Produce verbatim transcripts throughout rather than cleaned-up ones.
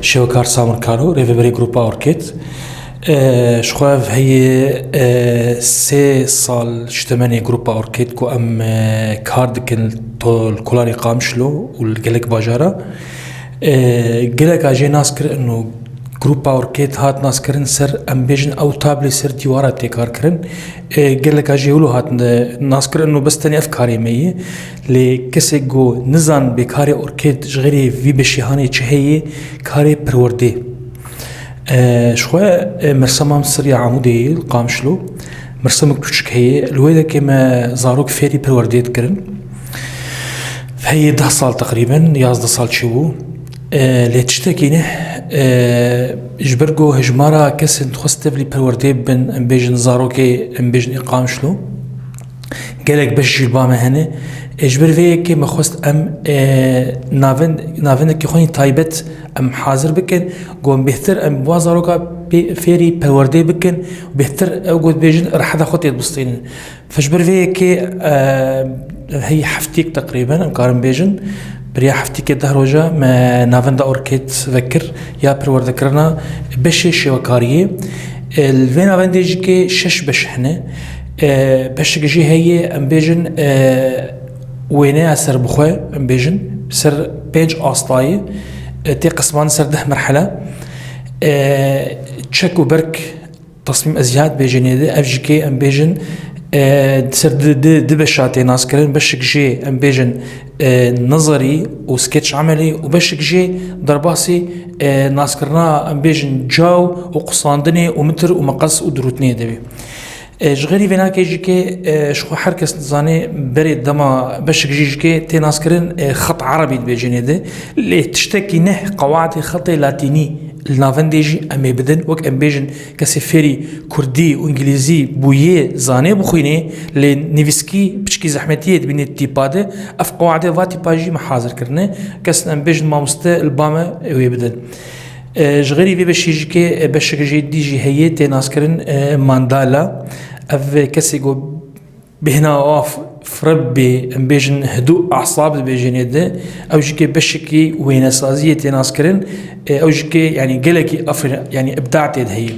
Şêwekar Samir Kalo, rêveberê Grupa Orkêt. E, ji xwe ev heye, e, sê sal ji temenê Grupa Orkêt ku em, e, kar dikin to li Kolanê Qamişlo û li gelek bajara. E, geleka jê nas kirin û Grupa Orkêt hat naskirin ser, em bêjin, ew tablê ser dîwara tê kar kirin. E, geleka jê wilo hatine naskirin û bes tenê ev karê me ye. Lê kesê ku nizan bê karê Orkêt ji xêrê vî beşî hanê çi heye, karê perwerdê. E, ji xwe, e, Mirsa Mam Sirya Amûdê ye, li Qamişlo. Mirsemek tûçik heye. Li wê dekê me zarok fêrî perwerdê dikirin. Heye deh sal teqrîben, yazdeh sal çêbû. E, lê tiştekî ne, e, ji ber ku hejmara kesên dixwest tevlî perwerdê bibin, em bêjin zarokê, em bêjin ê Qamişlo. Gelek beş jî li ba me hene. E, ji ber vê yekê me xwest em, e, navend-, navendekî xwe yî taybet em hazir bikin. Ku em bêhtir em wa zaroka pê-, fêrî perwerdê bikin. Bêhtir ew ku dibêjin reheta xwe tê dibistînin. Fe ji ber vê yekê, e, heyî heftêk teqrîben, em karin bêjin, beriya heftêkê deh roja me navenda Orkêt vekir ya perwerdekirina beşê şêwekariyê. E, li vê navendê jî kê şeş beş hene. E, beşek jî heye, em bêjin, e, wêneya serbixwe, em bêjin, ser pênc astayê, e, tê qismandin ser deh merhele. E, çek û berk Tasmîm eziyat bêjinê de, ev jî kê em bêjin, e, ser di, di, di beşa tê naskirin, beşek jê em bêjin, e, nezerî û skeç emelî û beşek jê derbasî, e, naskirina em bêjin caw û qusandinê û mitir û meqes û dirûtinê de be. E, ji xêrî vê nakê jî kê, e, ji xwe her kes dizane berê dema beşek jî jî kê tê naskirin, e, xet erebî dibêjinê de. Lê tiştekî neh qewaetê xetê latînî li navendê jî em ê bidin, wek em bêjin, kesê fêrî kurdî û îngilîzî bûyê, zanê bixwînê, lê nivîskî piçkî zehmetiyê dibînê tîpa de, ev qewaedê va tîpa jî me hazir kirine. Kes em bêjin mamoste li ba me wê bidin. E, ji xêrî vê beşê jî kê, e, beşek jê dî jî heye tê naskirin, e, mandala. Ev kesê ku bêhna wa f-, fireb bê, em bêjin hidû asab dibêjinê de, ew jî kê beşekî wênesaziyê tê naskirin, e, ew jî kê, yanî gelekî afirîn, yanî îbda tê de heye.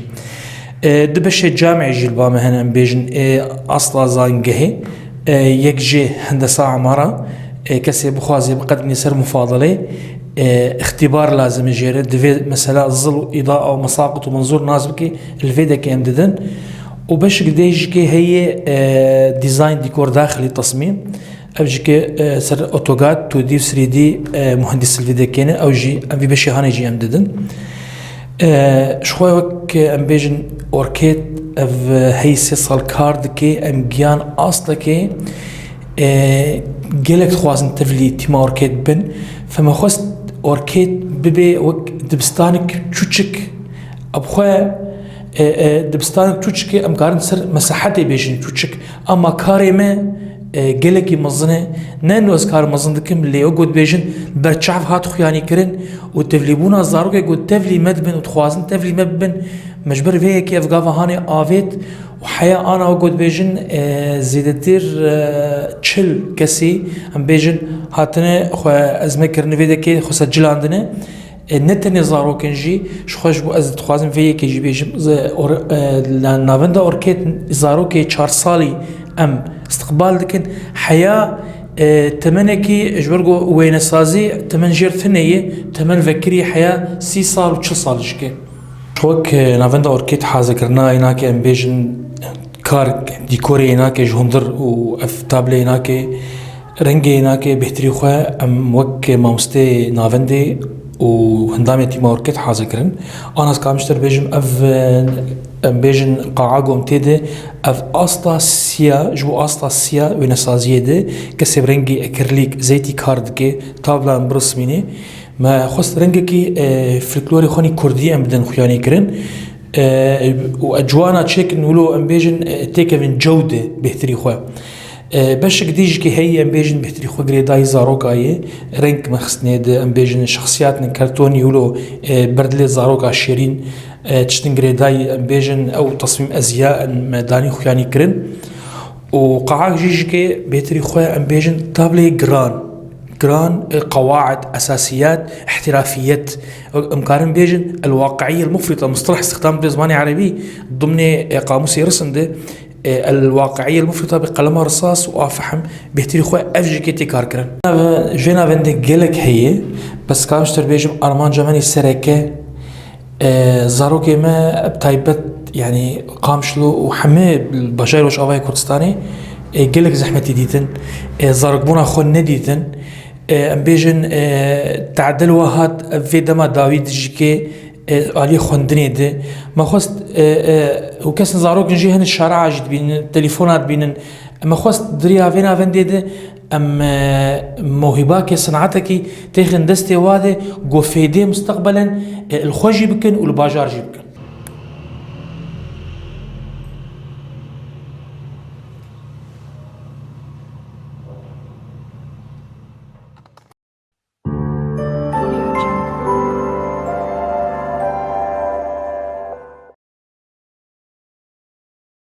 E, di beşê camê jî li ba me hene, em bêjin, e, asla zangehê, e, yek jê hendesa amara, e, kesê bixwaze biqedimîne ser mufadalê, e, îxtîbar lazim e jê re, divê mesela zil û îda û mesaqit û menzûr nas bike, li vê dekê em didin. Û beşek dê jî kê heye, e, dîzayn, dîkor daxilî, tesmîm. Ev jî kê, e, ser AutoCAD, two D û three D, e, muhendîs li vê dekê ne, ew jî, em vî beşê hanê jî em didin. E, ji xwe wek em bêjin Orkêt, ev, e, hey sê sal kar dike, em giyan astekê, e, gelek dixwazin tevlî tîma Orkêt bibin. Fe me xwest Orkêt bibe wek dibistanek çûçik. Bi xwe, e, e, dibistanek çûçikê em karin ser mesehetê bêjin çûçik. Ama karê me, e, gelekî mezin e. Ne ino ez kar mezin dikim, lê wek got bêjin, berçav hat xuyanî kirin û tevlîbûna zarokê got tevlî me dibin û dixwazin tevlî me bibin. Me ji ber vê yekê ev gava hanê avêt û heya ana wek got bêjin, e, zêdetir, e, çil kesî, em bêjin, hatine xwe ezme kirine vê dekê xwe ser cilandine. E, ne tenê zarokên jî, ji xwe ji bo ez dixwazim vê yekê jî bêjim, ze-, or-, e, la navenda Orkêt zarokê çar salî em istiqbal dikin. Heya, e, temenekî ji ber ku wênesazî temen jêr tune ye, temen vekirî heya sî sal û çil sal jike. Wek, e, navenda Orkêt hazekirina înakê em bêjin kar dîkorê înakê ji hundir û ev tablê înakê Rengê nake bêhtirî xwe em wek mamosteyê navendê û hindamê tîma Orkêt hazir kirin. Ana ez kamiştir bêjim, ev, em bêjin, qaa gom tê de, ev asta siya, ji bo asta siya wênesaziyê de kesê bi rengê ekirlîk, zeytî kar dike, tablan birismînê. Me xwest rengekî, e, folklorê xwe nî kurdî em bidin xuyanî kirin. E, û e ciwana çêkin wilo em bêjin, e, têkevin cew de bêhtirî xwe. E, beşek dî jî kê heyî em bêjin bêhtirî xwe girêdayî zaroka ye. Reng me xistnê de em bêjin şexsiyatên kertonî wilo, e, berdilê zaroka şêrîn, e, tiştin girêdayî em bêjin ew tesmîm eziya me danî xuyanî kirin. Û qahak jî jî kê bêhtirî xwe em bêjin tablê giran. Giran, e, qawaid, esasiyat, ihtirafiyet. Em karin bêjin, el-waqi'iyye el-mufrita, mustalah istixdam bi zimanê erebî, dimnê, e, qamûsê risin de, e, el-waqi'iyye el-mufrita bi qelema risas û a fehm bêhtirî xwe ev jî kê tê kar kirin. Ji vê navendê gelek heye, bes karim ji te bêjim armanca min ê sereke, E, zarokê me bi taybet, yanî Qamişlo û hemê bajarê Rojavayê Kurdistanê, e, gelek zehmetî dîtin. E, zarokbûna xwe nedîtin. E, em bêjin, e, tadil we hat, ev vê dema dawî dijikê, e, aliyê xwendinê de. Me xwest, e, e, û kesin zarok jî hene şara jî dibînin, telefona dibînin. Me xwest di riya vê navendê de em, e, mewhîbakê, sinatekî têxin destê wa de, ku fêdê mustaqbelen, e, li xwe jî bikin û li bajar jî bikin.